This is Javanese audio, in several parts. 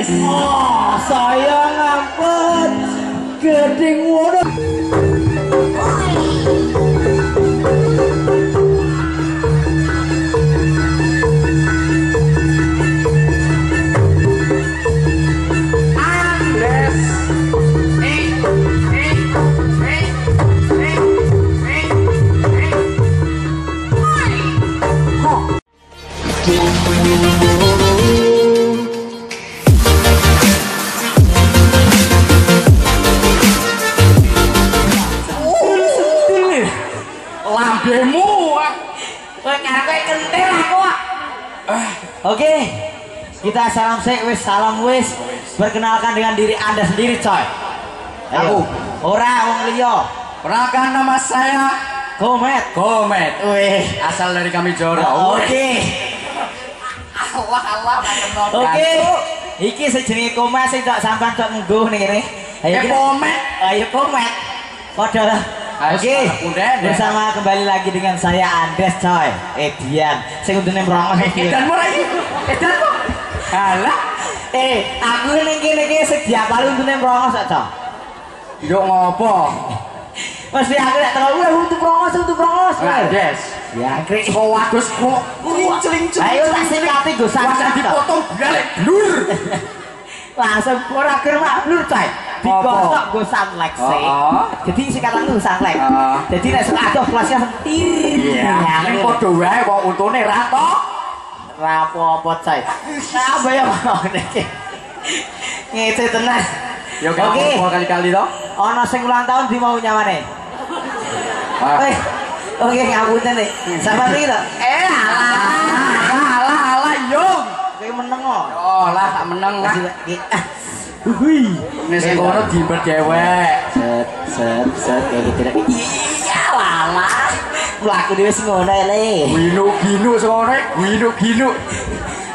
Andes. Oh, saya ngampet. Gedeng wono. Andes. Lambemu. Kowe karepe kentil aku. Oke. Kita salam sik wis, salam wis. Perkenalkan dengan diri Anda sendiri, coy. Ayo. Aku ora wong liya. Perkenalkan nama saya Komet. Komet. Wih, asal dari Kamijoro. Oke. Allah Allah. Oke. Iki sing jenenge Komet sing tak sampean tok nganggo ning kene. Ayo Komet. Ayo Komet. Padha lah. Oke, bersama kembali lagi dengan saya Andes, coy. Edian, sing untune mrongos iki. Edan ora iki? Edan kok. Halah. Aku ning kene iki sing diapal untune mrongos kok, coy. Yo ngopo? Mesti aku nek teko untu prongos, untu prongos. Andes. Ya, krik. Kok wadus kok celing-celing. Ayo tak sikati go sak dipotong balik blur. Langsung ora mak blur, coy. Digosok go sunlight sik. Jadi sikatan ku sunlight. Jadi nek sok adoh kelasnya sentir. Iya. Ning padha wae kok untune ra to. Ra apa-apa, coy. Apa ya ngene iki. Ngece tenan. Ya oke, kali-kali to. Ana sing ulang tahun di mau nyawane. Oke, ngapunten nih. Sampeyan iki to. Alah alah alah yo. Kowe meneng kok. Oh, lah tak meneng lah. Hui. Nek sing kono diember dhewek. Set set set kayak gitu. Iya lalah. Mlaku dhewe sing ngono le. Ginu-ginu sing ngono, ginu-ginu.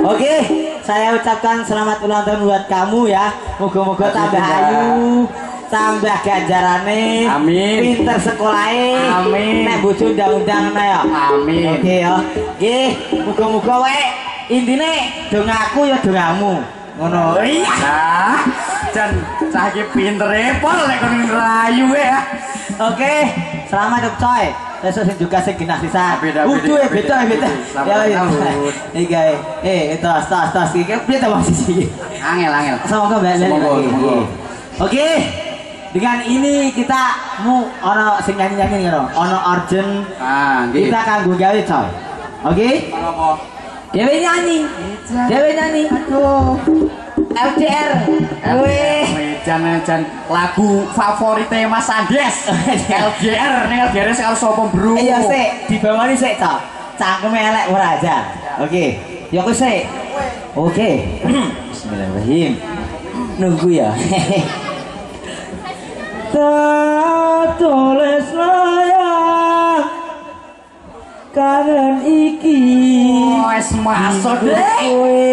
Oke, saya ucapkan selamat ulang tahun buat kamu ya. Moga-moga tambah ayu, tambah ganjarane. Amin. Pinter sekolahe. Amin. Nek bojo undang-undang ya. Amin. Oke ya. Nggih, moga-moga wae intine dongaku ya dongamu. Ngono. Iya. Jan cah iki pintere pol nek kon ngrayu ya. Oke, selamat coy. Besok sing juga sing genah sisan. Udu beda beda. Ya iki. Tos tos tos iki piye to Mas iki? Angel angel. Semoga balik lagi. Oke. Dengan ini kita mu ana sing nyanyi-nyanyi ngono. Ana urgent. Ah, nggih. Kita kanggo gawe coy. Oke? Apa? Dewe nyanyi. Dewe nyanyi. Aduh. LDR. Weh, jan-jan lagu favorite Mas Andes. LDR ning LDR sing karo sapa, Bro? Iya sik, dibawani sik to. Cangkeme elek ora aja. Oke. Ya kuwi sik. Oke. Bismillahirrahmanirrahim. Nunggu ya. Tak tulis layang kangen iki. Wes masuk kowe.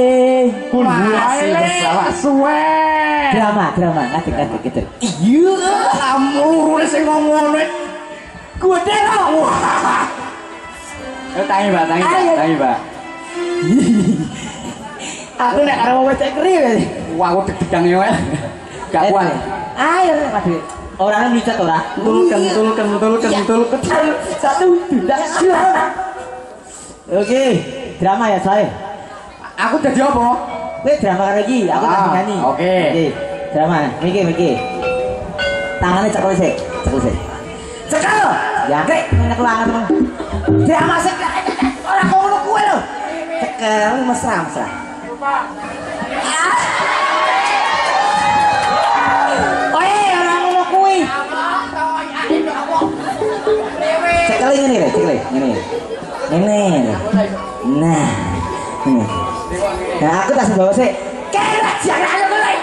Suwe. Drama, drama, ngadeg-ngadeg gitu. Iya, lurune sing ngono. Gede lho. Ayo tangi, Mbak, tangi, Mbak, tangi, Mbak. Aku nek karo wong wedok keri. Wah, aku deg-degan yo. Gak kuat. Ayo, Pak. Orangnya melicat ora? Kentul, kentul, kentul, kentul, kentul. 1, 2, 3. Oke, drama ya, saya. Aku jadi apa? Kowe drama karo iki, aku tak nyanyi. Oke. Oke. Drama, miki miki. Tangane cekel sik, cekel sik. Cekel. Ya, rek, ngene kelangan temen. Drama sik ora ngono kuwe lho. Cekel mesra-mesra. Oe, ora ngono kuwi. Cekel ngene lho, cekel ngene. Ngene. Nah. Ngene. Nah, aku tak bawa sik. Kira jangan ayo kowe.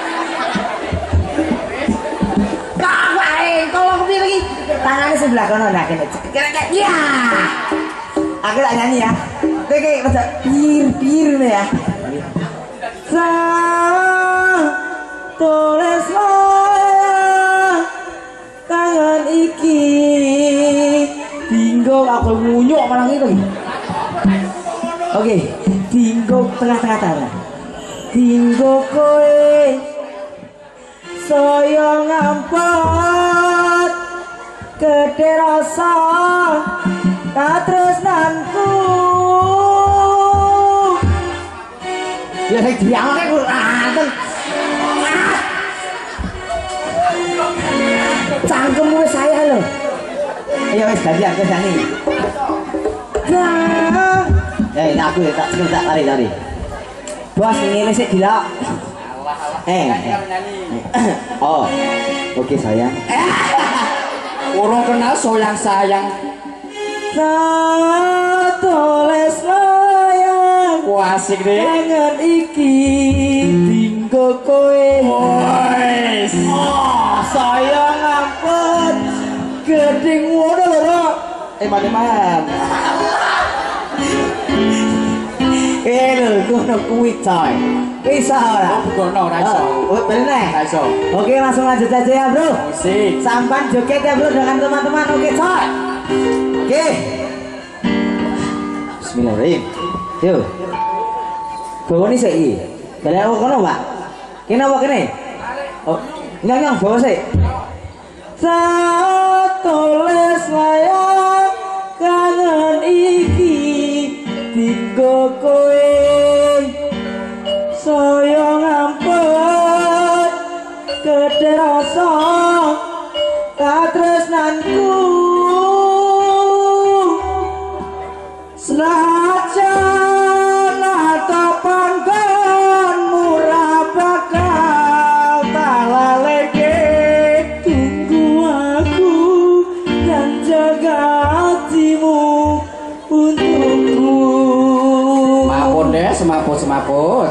Kok wae, tolong piye iki? Tangane sebelah kono nah kene. Kira ya. Aku tak nyanyi ya. Kowe iki rada pir-pir ngene ya. Sa tulis tangan iki. Dinggo aku ngunyuk malah iki. Oke, dinggo tengah-tengah tangan. dinggo kowe saya ngampet gedhe rasa katresnanku. Ya sing diangke kurang. Cangkemmu wis saya lho. Ayo wis gantian wis nyanyi. Eh, aku ya tak tak lari-lari. Bos ngene sik dilok. Oh. Oke sayang. Urung kenal soyang sayang. Satoles layang. Wah asik deh. Kangen iki dinggo kowe. Wes. Oh, sayang ampun. Gedhe ngono lho, Rok. Eman-eman. Lho, ngono kuwi coy. Bisa ora? Oh, gono ora iso. Oh, bener. Ora iso. Oke, langsung lanjut aja ya, Bro. Musik. Sampan joget ya, Bro, dengan teman-teman. Oke, coy. Oke. Bismillahirrahmanirrahim. Yo. Bawa sik iki. Balik aku kono, Pak. Kene apa kene? Oh, nyong bawa sik. Satoles layang kangen iki dinggo kowe saya ngampet gedhe rasa katresnanku senajan atau panggonmu ra bakal tak laleke tunggu aku dan jaga hatimu untukku. Semaput deh, semaput semaput.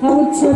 How to